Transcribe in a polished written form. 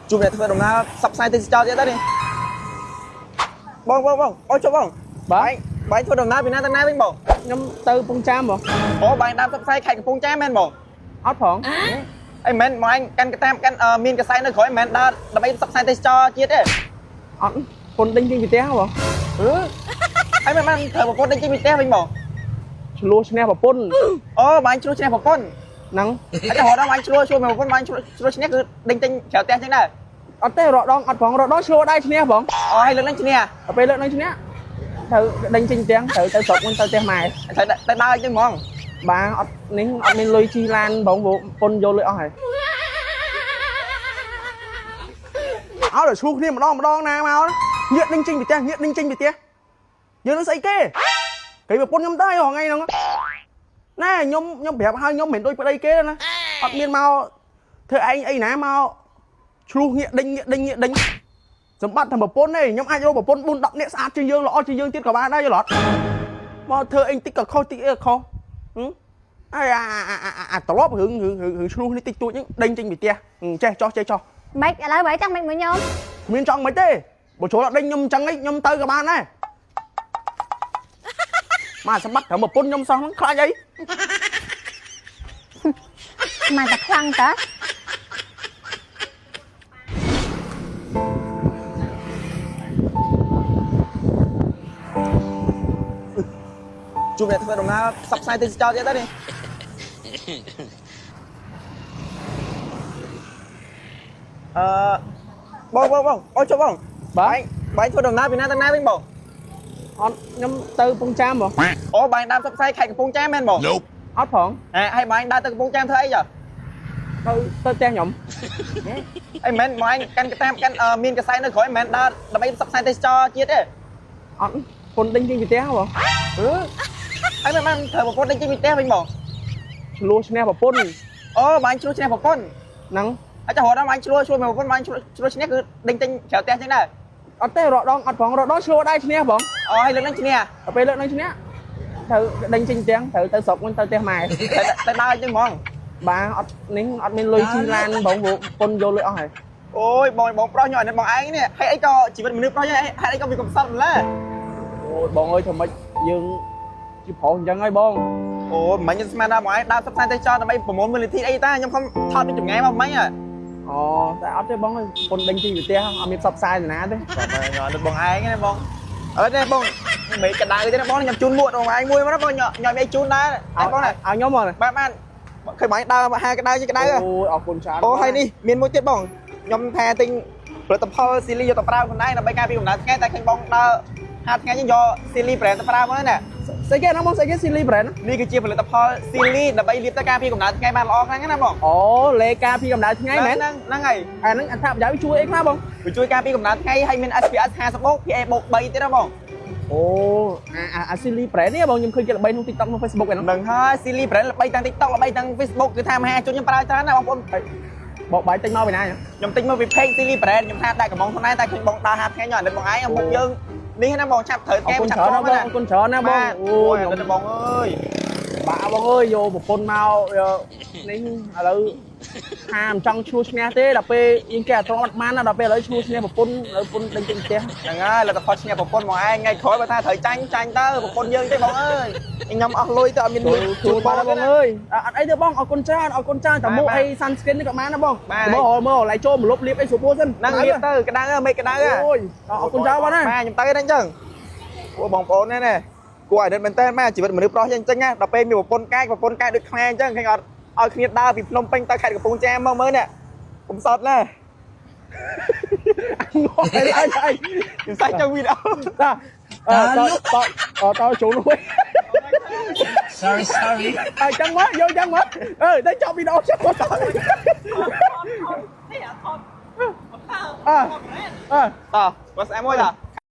ជួបអ្នកធ្វើដំណើរផ្សព្វផ្សាយទេសចរទៀតទៅនេះបងបងបងអូចុះបង បាទ បងធ្វើដំណើរពីណាទៅណាវិញបង ខ្ញុំទៅកំពង់ចាមបង អូបងដើមផ្សព្វផ្សាយខេត្តកំពង់ចាមមែនបង អត់ផង អីមែនបងឯងកាន់កតាមកាន់មានកសែងនៅក្រោយមែនដើរដើម្បីផ្សព្វផ្សាយទេសចរជាតិទេ អត់ពុនដេញចេញពីផ្ទះបង អឺអីមែនបានត្រូវប្រពន្ធដេញចេញពីផ្ទះវិញបង ឆ្លោះឈ្នះប្រពន្ធ អូបងឆ្លោះឈ្នះប្រពន្ធ ហ្នឹង អត់រហូតដល់បងឆ្លោះជួយប្រពន្ធបងឆ្លោះឆ្លោះឈ្នះគឺដេញចេញក្រៅផ្ទះចឹងដែរ អត់ទេរកដងអត់ផងរកដងឆ្លោះដែរឈ្នះបង អូឲ្យលើកនឹងឈ្នះ ដល់ពេលលើកនឹងឈ្នះត្រូវដេញចេញផ្ទះត្រូវទៅស្រុកវិញទៅផ្ទះម៉ែ ត្រូវតែដើរចឹងហ្មង បាទអត់នេះអត់មានលុយជិះឡានបងព្រោះពុនយកលុយអស់ហើយ អត់ដល់ឈូគ្នាម្ដងម្ដងណាមកញាក់ដេញចេញពីផ្ទះញាក់ដេញចេញពីផ្ទះយើងនឹងស្អីគេគេប្រពន្ធខ្ញុំដែររាល់ថ្ងៃហ្នឹងណែខ្ញុំប្រាប់ហើយខ្ញុំមិនមែនដូចប្តីគេទេណាអត់មានមកធ្វើឯងអីណាមកឆ្លោះញាក់ដេញញាក់ដេញញាក់ដេញសម្បត្តិតែប្រពន្ធទេខ្ញុំអាចរកប្រពន្ធ4 10នាក់ស្អាតជាងយើងល្អជាងយើងទៀតក៏បានដែរយល់អត់មកធ្វើអីតិចក៏ខុសតិចអីក៏ខុសហឹមអាអាត្រឡប់រឿងរឿងរឿងឆ្លោះនេះតិចតួចហ្នឹងដេញចេញពីផ្ទះចេះចោះចេះចោះ ម៉េចឥឡូវបើចង់ម៉េចមួយខ្ញុំ គ្មានចង់មិនទេបើជ្រុលអត់ដេញខ្ញុំអញ្ចឹងឯងខ្ញុំទៅក៏បានដែរមកសម្បត្តិត្រឹមប្រពន្ធខ្ញុំសោះហ្នឹងខ្លាចអី មកតែខ្លាំងតើ ជួបអ្នកធ្វើដំណើរផ្សព្វផ្សាយទេសចរទៀតទៅនេះអឺបងបងបងអូចុះបង បាទ បងធ្វើដំណើរពីណាទៅណាវិញបង អត់ខ្ញុំទៅកំពង់ចាមបង អូបងដើមផ្សព្វផ្សាយខេត្តកំពង់ចាមមែនបង អត់ផង ហេហើយបងដើរទៅកំពង់ចាមធ្វើអីចុះ ទៅទៅផ្ទះខ្ញុំ អីមែនបងឯងកាន់កតាមកាន់មានកសែងនៅក្រោយមែនដើរដើម្បីផ្សព្វផ្សាយទេសចរជាតិទេ អត់ពុនដេញចេញពីផ្ទះបង អឺអីមែនបានត្រូវប្រពន្ធដេញចេញពីផ្ទះវិញបង ឆ្លោះឈ្នះប្រពន្ធ អូបងឆ្លោះឈ្នះប្រពន្ធ ហ្នឹង អត់រហូតដល់បងឆ្លោះជួយប្រពន្ធបងឆ្លោះឆ្លោះឈ្នះគឺដេញចេញក្រៅផ្ទះចឹងដែរ អត់ទេរកដងអត់ផងរកដងឆ្លោះដែរឈ្នះបង អូឲ្យលើកនឹងឈ្នះ ដល់ពេលលើកនឹងឈ្នះត្រូវដេញចេញផ្ទះត្រូវទៅស្រុកវិញទៅផ្ទះម៉ែ តែដើរចឹងហ្មង បាទអត់នេះអត់មានលុយជិះឡានបងព្រោះពុនយកលុយអស់ហើយ អូយបងបងប្រុសញ៉ាំបងឯងនេះហេតុអីក៏ជីវិតមនុស្សប្រុសហេតុអីក៏វាកំសត់ម្ល៉េះ អូយបងអើយធ្វើម៉េចយើងជាប្រុសអញ្ចឹងហើយបង អូមិញខ្ញុំស្មានថាបងឯងដើរផ្សព្វផ្សាយទេសចរដើម្បីប្រមូលមូលនិធិអីតាខ្ញុំខំថតពីចម្ងាយមកមិញហ៎ អូតែអត់ទេបងអើយពុនដេញចេញពីផ្ទះអត់មានផ្សព្វផ្សាយនរណាទេ បាទញ៉ាំបងឯងណាបងអើនេះបងមិនកដៅទេណាបងខ្ញុំជូនមួកបងឯងមួយមកណាបងញ៉ាំអីជូនដែរ ឲ្យ បងណា ឲ្យខ្ញុំមក បាទបាទឃើញបងឯងដើរហាក្តៅជាក្តៅ អូយអរគុណច្រើន អូហើយនេះមានមួយទៀតបងខ្ញុំថាទិញផលិតផលស៊ីលីយកទៅប្រើខ្លួនឯងដើម្បីការពារកម្ដៅថ្ងៃតែឃើញបងដើរហាថ្ងៃយើងយកស៊ីលីប្រេនទៅប្រើមកណា ស្អីគេហ្នឹងបងស្អីគេស៊ីលីប្រេន នេះគឺជាផលិតផលស៊ីលីដើម្បីលាបទៅការពារកម្ដៅថ្ងៃបានល្អខ្លាំងណាស់បង អូលេការពីកម្ដៅថ្ងៃមែន ហ្នឹងហ្នឹងហើយ អាហ្នឹងអត្ថប្រយោជន៍ជួយអីខ្លះបង វាជួយការពារកម្ដៅថ្ងៃហើយមាន SPF 50បូក PA បូក3ទៀតណាបង អូអាអាស៊ីលីប្រេននេះបងខ្ញុំឃើញគេល្បីក្នុង TikTok ក្នុង Facebook ឯហ្នឹង ហ្នឹងហើយស៊ីលីប្រេនល្បីទាំង TikTok ល្បីទាំង Facebook គឺថាមហាជនខ្ញុំប្រើច្រើនណាស់បងប្អូន បកបាយទិញមកពីណា ខ្ញុំទិញមកពី page ស៊ីលីប្រេនខ្ញុំថាដាក់កំងខ្លួនឯងតែឃើញបងដើរហាថ្ងៃខ្ញុំអាណិតបងឯងមុខយើងនេះណាបងឆាប់ត្រូវ អរគុណ ថ្ងៃឆាប់ ច្រើនណាស់បង ជាប់ណា អរគុណច្រើនណាស់បង អូ អូយ យអាណិតបងអើយ បាក់បងអើយយកប្រពន្ធមកយកនេះឥឡូវថាមិនចង់ឈ្លោះឈ្នះទេដល់ពេលយើងគេអត់ត្រង់អត់បានណាដល់ពេលឥឡូវឈ្លោះឈ្នះប្រពន្ធឥឡូវប្រពន្ធដេញចេញផ្ទះ ហ្នឹងហើយលទ្ធផលឈ្នះប្រពន្ធបងឯងថ្ងៃក្រោយបើថាត្រូវចាញ់ចាញ់ទៅប្រពន្ធយើងទេបងអើយខ្ញុំអស់លុយទៅអត់មានលុយ ជួបបងបងអើយអត់អីទេបងអរគុណច្រើនអរគុណច្រើនតែមកអី sunscreen នេះក៏បានដែរបងមើលមើលឡៃចូលមកលុបលាបអីស្រួលសិន ហ្នឹងលាបទៅក្តៅមិនក្តៅ អូយអរគុណច្រើនបងណា បាទខ្ញុំទៅហ្នឹងអញ្ចឹងអូបងប្អូននេះណាគួរឲ្យនឹកមែនតើបាទជីវិតមនុស្សប្រុសយើងអញ្ចឹងណាដល់ពេលមានប្រពន្ធកាយប្រពន្ធកាយដូចខ្មែរអញ្ចឹងឃើញអត់ឲ្យគ្នាដើរពីភ្នំពេញទៅខេត្តកំពង់ចាមមកមើលនេះកុំសត់ណា ងអីអីអី ខ្ញុំសាច់ចង់វីដេអូ តាអឺតតតចូលនោះ Sorry, sorry. អើចឹងមកយកចឹងមកអឺតែចប់វីដេអូចប់អឺអឺ តោះមកស្អែមួយតោះ